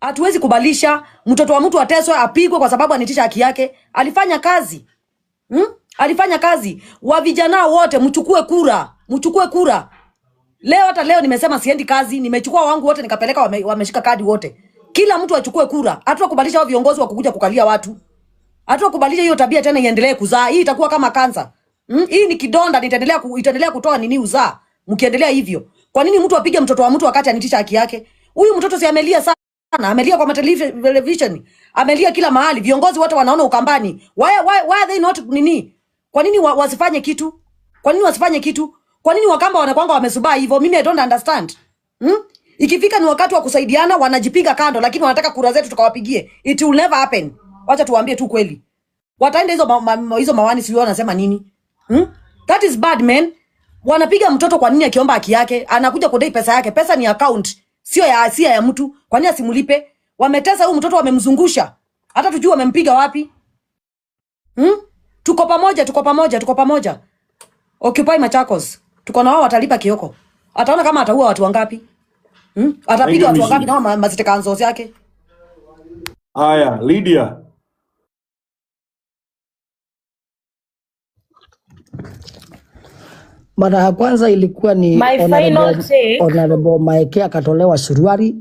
Hatuwezi kubalisha mtoto wa mtu ateswe apigwe kwa sababu anitisha haki yake. Alifanya kazi. Alifanya kazi. Wa vijana wote mchukue kura, mchukue kura. Leo hata leo nimesema siendi kazi, nimechukua wangu wote nikapeleka, wameshika kadi wote. Kila mtu achukue kura. Hatutakubalisha hao viongozi wa kukuja kukalia watu. Hatutakubalisha hiyo tabia tena iendelee kuzaa. Hii itakuwa kama kansa. Hii ni kidonda, itaendelea kutoa nini uzaa mkiendelea hivyo. Kwa nini mtu apige mtoto wa mtu wakati anitisha haki yake? Huyu mtoto si amelia sana, amelia kwa television, amelia kila mahali, viongozi wote wanaona Ukambani. Why are they not nini? Kwa nini wasifanye kitu? Kwa nini wasifanye kitu? Kwa nini Wakamba wanakuanga wamesubaa hivyo? Mimi I don't understand. Ikifika ni wakati wa kusaidiana wanajipiga kando, lakini wanataka kura zetu tukawapigie. It will never happen. Wacha tuwaambie tu kweli. Wataenda hizo hizo mawani, sio wanasema nini? That is bad, man. Wanapiga mtoto kwa nini akiomba haki yake? Anakuja kudai pesa yake. Pesa ni account, sio ya asia ya mtu. Kwa nini asimlipe? Wametesa huyu mtoto, wamemzungusha. Hata tujue wamempiga wapi. Tuko pamoja, tuko pamoja, tuko pamoja. Occupy Machakos. Tuko na wao, watalipa Kioko. Ataona kama ataua watu wangapi. Atapiga watu wangapi na mazitekanzo yake. Haya, Lydia. Mara ya kwanza ilikuwa ni My final take. Honorable Maeke akatolewa suruali,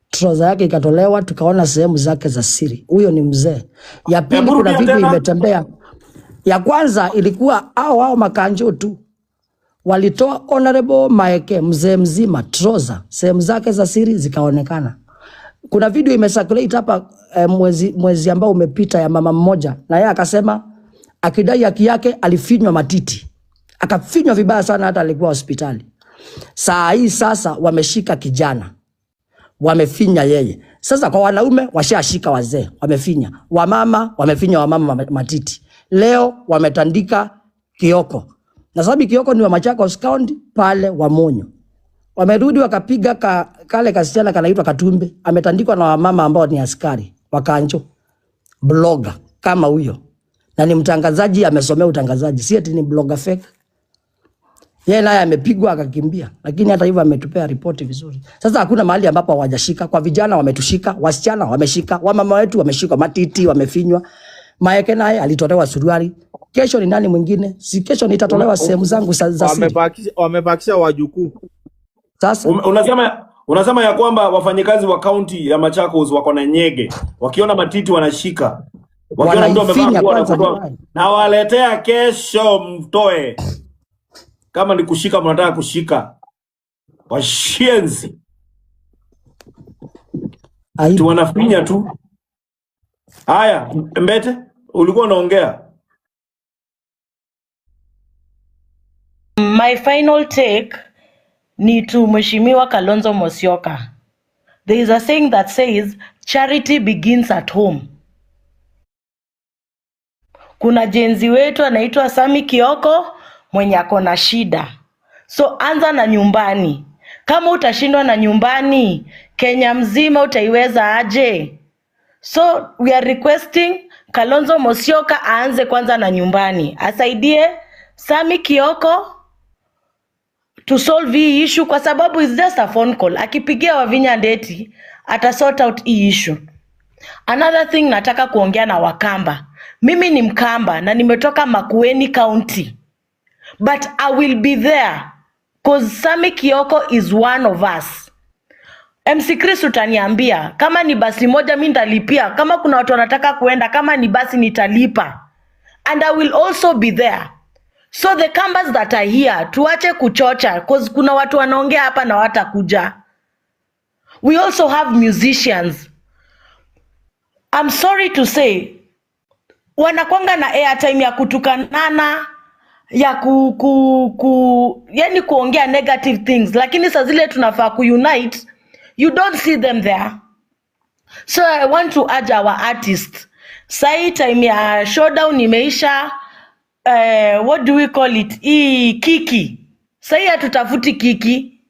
trouser yake ikatolewa, tukaona sehemu zake za siri. Huyo ni mzee. Ya pili kuna video imetembea. Ya kwanza ilikuwa hao makanjo tu walitoa Honorable Maeke mzee mzima trouser, sehemu zake za siri zikaonekana. Kuna video imecirculate hapa mwezi ambao umepita ya mama mmoja, na yeye akasema akidai haki yake alifinywa matiti, akafinywa vibaya sana, hata alikuwa hospitali. Saa hii sasa wameshika kijana, wamefinya yeye. Sasa kwa wanaume washashika wazee, wamefinya wamama, wamefinya wamama matiti. Leo wametandika Kioko, na sababu Kioko ni wa Machakos County pale Wamonyo, wamerudi wakapiga kale kasichana kanaitwa Katumbe, ametandikwa na wamama ambao ni askari wakanjo, blogger kama huyo, na ni mtangazaji, amesomea utangazaji, si ati ni blogger fake. Yeye naye amepigwa akakimbia, lakini hata hivyo ametupea ripoti vizuri. Sasa hakuna mahali ambapo hawajashika. Kwa vijana wametushika, wasichana wameshika, wamama wetu wameshikwa matiti, wamefinywa. Maeke naye alitolewa suruali. Kesho ni nani mwingine? Si kesho nitatolewa sehemu zangu za siri. Wamebakisha wajukuu. Sasa Unasema ya kwamba wafanyikazi wa kaunti ya Machakos wako na nyege, wakiona matiti wanashika, wakiona mtu amevaa nguo wanakutoa, na waletea kesho mtoe. Kama ni kushika mnataka kushika. Washenzi. Tu wanafinya tu. Haya, Mbete, ulikuwa unaongea. My final take ni to Mheshimiwa Kalonzo Musyoka. There is a saying that says charity begins at home. Kuna jenzi wetu anaitwa Sami Kioko mwenye ako na shida. So anza na nyumbani. Kama utashindwa na nyumbani, Kenya mzima utaiweza aje? So we are requesting Kalonzo Musyoka aanze kwanza na nyumbani. Asaidie Sami Kioko to solve hii issue, kwa sababu it's just a phone call. Akipigia Wavinya Ndeti ata sort out hii issue. Another thing nataka kuongea na Wakamba. Mimi ni Mkamba na nimetoka Makueni County. But I will be there cause Sami Kioko is one of us. MC Chris utaniambia kama ni basi moja mimi nitalipia, kama kuna watu wanataka kuenda, kama ni basi nitalipa. And I will also be there. So the Kambas that are here, tuache kuchocha cause kuna watu wanaongea hapa na watakuja. We also have musicians. I'm sorry to say, wanakwanga na airtime ya kutukanana, ya yani kuongea negative things, lakini saa zile tunafaa kuunite, you don't see them there. So I want to urge our artists. Sai time ya showdown imeisha. What do we call it? Kiki. Sai hatutafuti kiki.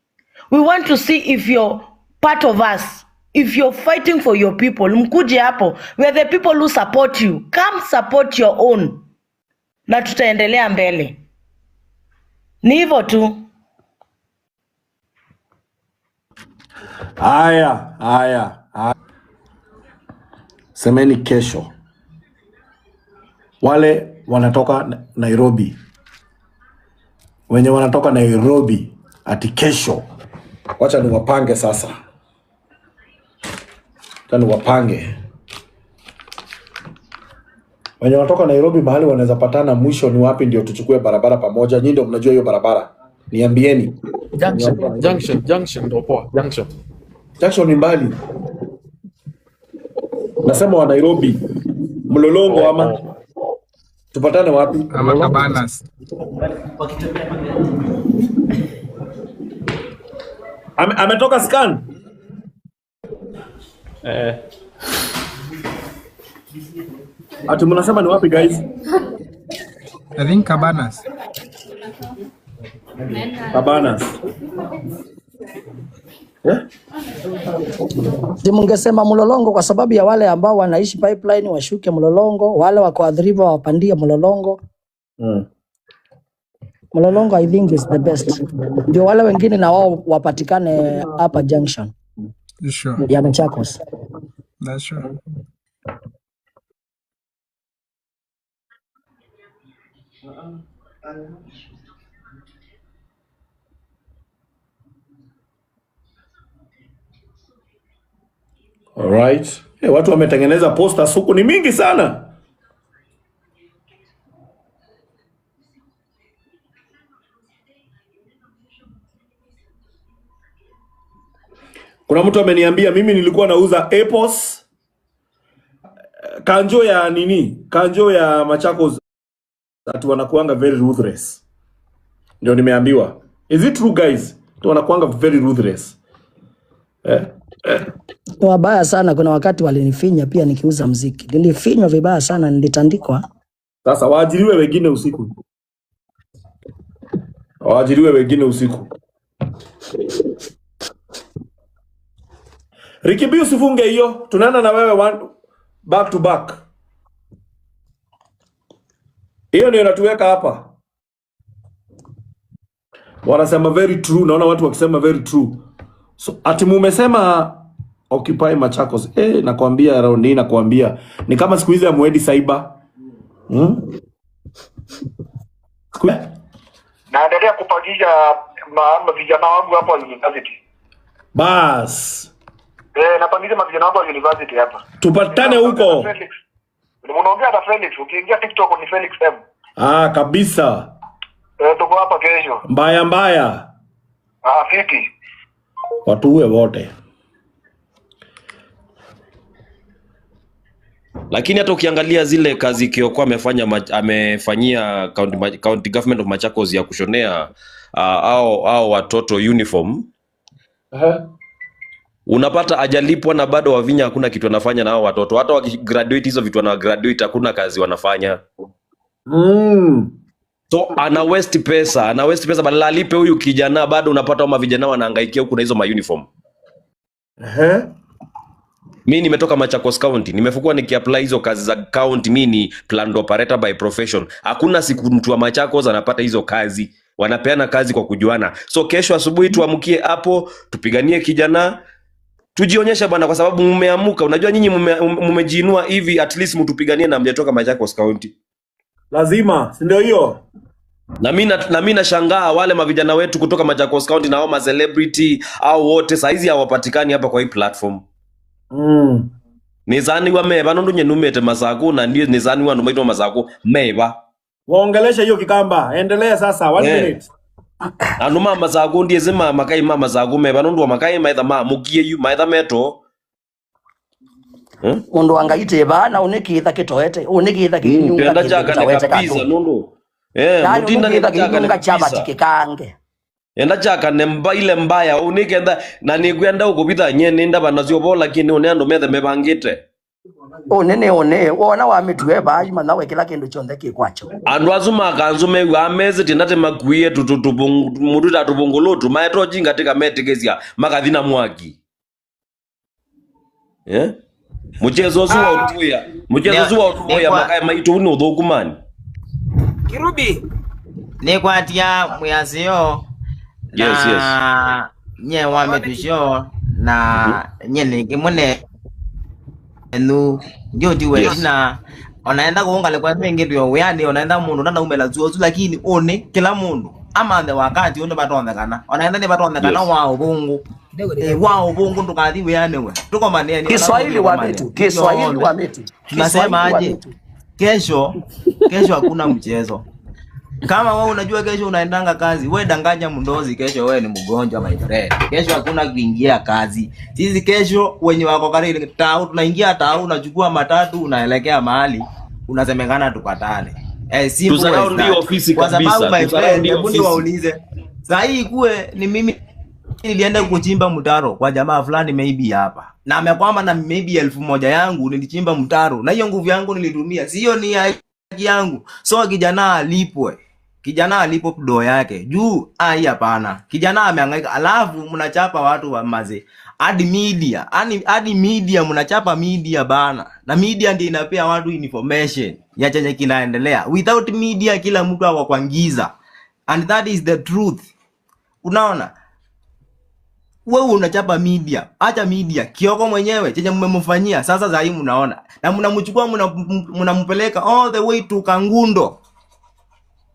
We want to see if you're part of us. If you're fighting for your people, mkuje hapo. We are the people who support you. Come support your own. Na tutaendelea mbele. Ni hivyo tu. Haya, haya. Semeni kesho. Wale wanatoka Nairobi. Wenye wanatoka Nairobi ati kesho. Wacha niwapange sasa. Wacha niwapange. Wenye wanatoka Nairobi mahali wanaweza patana mwisho ni wapi ndio tuchukue barabara pamoja? Nyinyi ndio mnajua hiyo barabara. Niambieni. Junction ndio poa. Junction. Junction ni mbali. Nasema wa Nairobi. Mlolongo ama tupatane wapi? Ama Cabanas. Ametoka scan. Ati mnasema ni wapi guys? I think Cabanas. Cabanas. Yeah? Mungesema Mlolongo kwa sababu ya wale ambao wanaishi pipeline washuke Mlolongo, wale wako Athi-River wapandie Mlolongo. Mlolongo I think is the best. Ndio wale wengine na wao wapatikane hapa junction. Sure. Ya Machakos. That's sure. Alright. Hey, watu wametengeneza posta suku ni mingi sana. Kuna mtu ameniambia mimi nilikuwa nauza apples kanjo ya nini? Kanjo ya Machakos ati wanakuanga very ruthless. Ndio nimeambiwa. Is it true guys? Ndio wanakuanga very ruthless. Wabaya sana. Kuna wakati walinifinya pia nikiuza mziki. Nilifinywa vibaya sana, nilitandikwa. Sasa waajiriwe wengine usiku. Waajiriwe wengine usiku. Rikibi usifunge hiyo. Tunaenda na wewe one, back to back. Hiyo ndio inatuweka hapa. Wanasema very true. Naona watu wakisema very true. So ati mumesema Occupy Machakos. Nakwambia round hii nakwambia. Ni kama siku hizi amuedi cyber. Naendelea kupangisha vijana wangu hapa university. Bas. Napangisha vijana wangu wa university hapa. Tupatane huko. Unaongea na Felix, ukiingia TikTok ni Felix M. Ah, kabisa. Tuko hapa kesho. Mbaya mbaya. Ah, fiti. Watu wote. Lakini hata ukiangalia zile kazi Kioko amefanya amefanyia county government of Machakos ya kushonea au watoto uniform. Unapata ajalipwa na bado Wavinya hakuna kitu anafanya na hao watoto. Hata wakigraduate hizo vitu wana graduate hakuna kazi wanafanya. So ana waste pesa, badala alipe huyu kijana bado unapata kama vijana wanahangaikia huku na hizo ma uniform. Mimi nimetoka Machakos County, nimefukua nikiapply hizo kazi za county. Mimi ni plant operator by profession. Hakuna siku mtu wa Machakos anapata hizo kazi. Wanapeana kazi kwa kujuana. So kesho asubuhi tuamkie hapo, tupiganie kijana, tujionyeshe bwana, kwa sababu mmeamuka. Unajua nyinyi mmejiinua hivi, at least mtupiganie na mjatoka Machakos County. Lazima, si ndio hiyo? Na mimi nashangaa wale mavijana wetu kutoka Machakos County na hao ma celebrity au wote saizi hawapatikani hapa kwa hii platform. Nizani wa meba nundu nyenumete Masaku na ndiye nizani wa ndumaitwa Masaku meba. Waongelesha hiyo Kikamba. Endelea sasa 1 minute. Anuma Masaku ndiye zima makai mama Masaku meba nundu wa makai maitha ma mukie yu maitha meto. Mundu angaite bana unikitha kitoete unikitha kinyunga kitawete kabisa nundu. Mutinda ni kinyunga chama tikikange. Enda chaka nemba ile mbaya unikenda na nikwenda ukubitha nye ninda banazio bola lakini uneando methe mebangite. Onene one wona wa mitwe ba mana kila kindu chonthe kikwacho. Andu azuma kanzu mewa ameze tinate makuie mututa tubungulutu maeto jinga tika metekezia makathina mwaki. Muchezo zuwa utuya. Muchezo zuwa utuya makaya maitu ni uthukumani. Kirubi ni kwatia muyazio. Yes, yes. Nye wametusho na nye nikimune Nu ndio Yes. na onaenda kuungale kwa mengi ndio yani onaenda mundu na umela zuo lakini one kila mundu amanthe wakati undu batondekana onaenda ni batondekana wa ubungu wa ubungu ndukathi wiane we tukomanie ni Kiswahili wa metu, Kiswahili wa metu, tunasema Kiswahili wa aje metu. kesho kesho hakuna mchezo. Kama wewe unajua kesho unaendanga kazi, we danganya mndozi kesho wewe ni mgonjwa my friend. Kesho hakuna kuingia kazi. Sisi kesho wenye wako karibu tao tunaingia tao, unachukua matatu unaelekea mahali unasemekana tupatane. Simple as Tusurround hiyo that. ofisi Kwa sababu kabisa, my tusurround friend, hiyo hebu ofisi. niwaulize. Saa hii kuwe ni mimi nilienda kuchimba mtaro kwa jamaa fulani maybe hapa. Na amekwama na maybe 1,000 yangu nilichimba mtaro na hiyo nguvu yangu nilitumia. Sio ni haki yangu. So kijana alipwe. Kijana alipwe do yake. Juu ai hapana. Kijana amehangaika alafu mnachapa watu wa maze. Hadi media, hadi media mnachapa media bana. Na media ndio inapea watu information ya chenye kinaendelea. Without media kila mtu ako kwa giza. And that is the truth. Unaona? Wewe unachapa media, acha media. Kioko mwenyewe chenye mmemfanyia sasa za hii mnaona. Na mnamchukua mnampeleka all the way to Kangundo.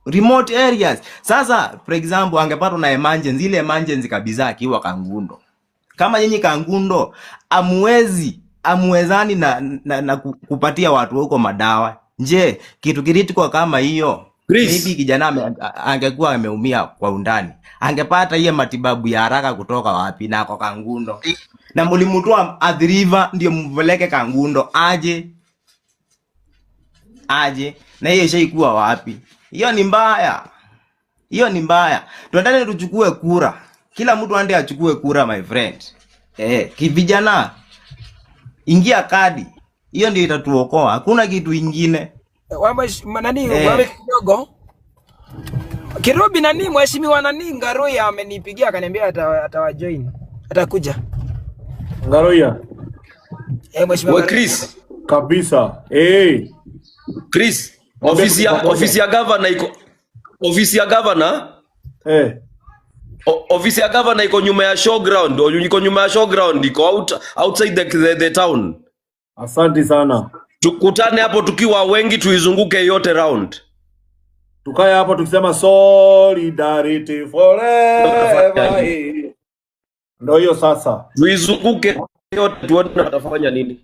Remote areas. Sasa for example angepatwa na emergency, ile emergency kabisa akiwa Kangundo. Kama nyinyi Kangundo amuwezani na kupatia watu huko madawa. Je, kitu critical kama hiyo Chris. maybe kijana angekuwa ameumia kwa undani, angepata hiyo matibabu ya haraka kutoka wapi? Na kwa Kangundo, na mlimtoa Athi River ndio mpeleke Kangundo aje aje, na hiyo ishaikuwa wapi? Hiyo ni mbaya, hiyo ni mbaya. Tuendane tuchukue kura, kila mtu ande achukue kura my friend. Kivijana ingia kadi, hiyo ndio itatuokoa, hakuna kitu ingine. Nani wewe kidogo Kirubi, nani mheshimiwa nani Ngaruya amenipigia akaniambia atawajoin, atakuja. Ngaruya Mheshimiwa We Chris kabisa. Chris, ofisi ya governor iko, ofisi ya governor ofisi ya governor iko nyuma ya showground, iko nyuma ya showground, iko outside the town. Asante sana. Tukutane hapo tukiwa wengi, tuizunguke yote round. Tukae hapo tukisema solidarity forever. Ndio hiyo sasa. Tuizunguke yote tuone watafanya nini.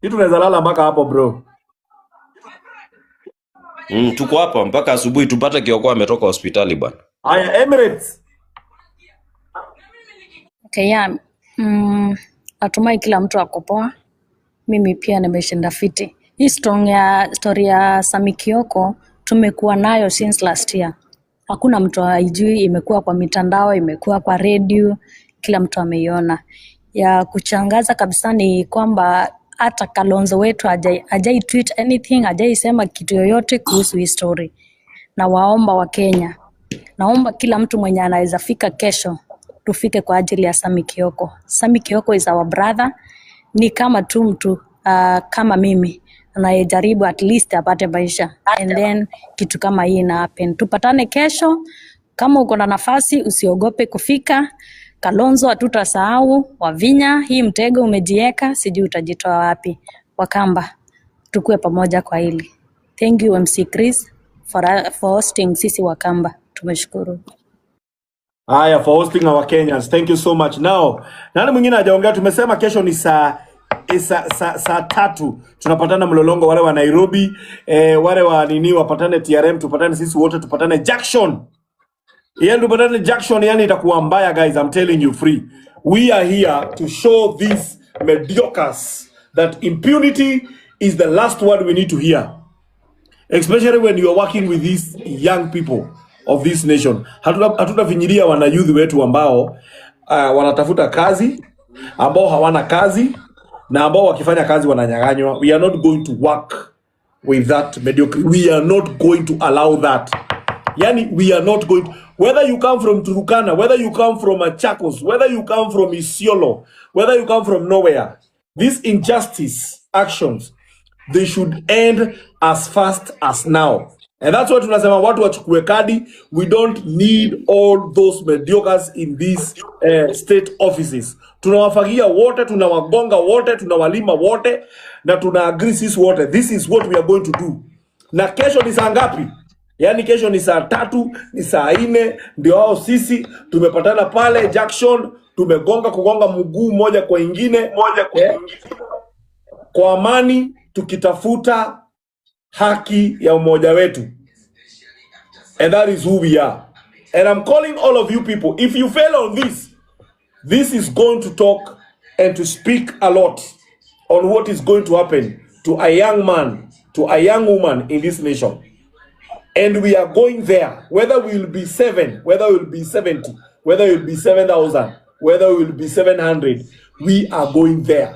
Sisi tunaweza lala mpaka hapo bro. Tuko hapa mpaka asubuhi tupate Kioko ametoka hospitali bwana. Haya, Emirates. Okay, yeah. Natumai kila mtu ako poa. Mimi pia nimeshinda fiti. Hii strong ya story ya Sami Kioko tumekuwa nayo since last year. Hakuna mtu haijui, imekuwa kwa mitandao, imekuwa kwa radio, kila mtu ameiona. Ya kuchangaza kabisa ni kwamba hata Kalonzo wetu hajai tweet anything, hajai sema kitu yoyote kuhusu hii story. Na waomba wa Kenya, naomba kila mtu mwenye anaweza fika kesho tufike kwa ajili ya Sami Kioko. Sami Kioko is our brother, ni kama tu mtu kama mimi anayejaribu at least apate maisha, and then kitu kama hii ina happen. Tupatane kesho, kama uko na nafasi usiogope kufika. Kalonzo hatutasahau, Wavinya, hii mtego umejieka, sijui utajitoa wapi. Wakamba, tukue pamoja kwa hili. Thank you MC Chris for hosting sisi Wakamba, tumeshukuru. Haya, for hosting our Kenyans. Thank you so much. Now, nani mwingine hajaongea? Tumesema kesho ni saa 3 tunapatana Mlolongo, wale wa Nairobi, wale wa nini wapatane TRM, tupatane sisi wote, tupatane Jackson. Yani tupatane Jackson, yani itakuwa mbaya guys, I'm telling you free. We are here to show these mediocres that impunity is the last word we need to hear. Especially when you are working with these young people of this nation. Hatutafinyilia wana youth wetu ambao wanatafuta kazi, ambao hawana kazi na ambao wakifanya kazi wananyang'anywa. We are not going to work with that mediocrity. We are not going to allow that. Yani we are not going to, whether you come from Turkana, whether you come from Machakos, whether you come from Isiolo, whether you come from nowhere, these injustice actions, they should end as fast as now. And that's why tunasema watu wachukue kadi. We don't need all those mediocres in these state offices. Tunawafagia wote, tunawagonga wote, tunawalima wote na tuna agree sisi wote. This is what we are going to do. Na kesho ni saa ngapi? Yaani kesho ni saa 3, ni saa 4, ndio hao sisi tumepatana pale Junction, tumegonga kugonga mguu moja kwa ingine kwa amani, tukitafuta haki ya umoja wetu. And that is who we are. And I'm calling all of you people, if you fail on this, this is going to talk and to speak a lot on what is going to happen to a young man, to a young woman in this nation. And we are going there, whether we will be 7, whether we will be 70, whether we will be 7,000, whether we will be 700, we are going there.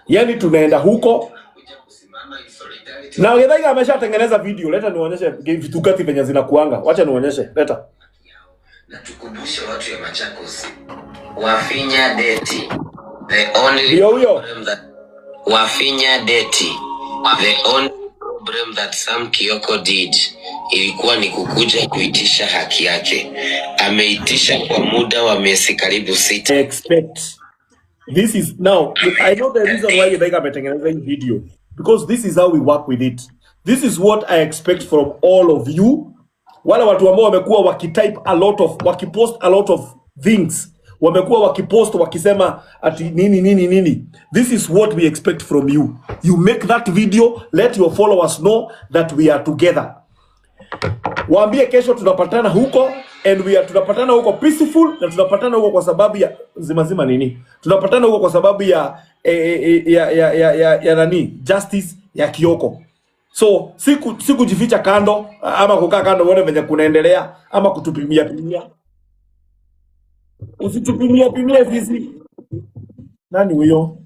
Yani tunaenda huko na Githaiga ameshatengeneza video. Leta nionyeshe vitu gati venye zinakuanga. Wacha nionyeshe. Leta. Na tukumbushe watu ya Machakos, Wafinya Deti, the only Ndio huyo. problem that Wafinya Deti, the only problem that Sam Kioko did ilikuwa ni kukuja kuitisha haki yake. Ameitisha kwa muda wa miezi karibu 6. Expect. This is now I know the reason why Githaiga ametengeneza hii video, because this is how we work with it. This is what I expect from all of you. Wale watu ambao wamekuwa wakitype a lot of, wakipost a lot of things, wamekuwa wakipost wakisema ati nini nini nini. This is what we expect from you. You make that video, let your followers know that we are together. Waambie kesho tunapatana huko and we are tunapatana huko peaceful, na tunapatana huko kwa sababu ya zima zima nini, tunapatana huko kwa sababu ya ya nani, justice ya Kioko. So sikujificha kando ama kukaa kando uone venye kunaendelea ama kutupimia pimia. Usitupimia pimia sisi. Nani huyo?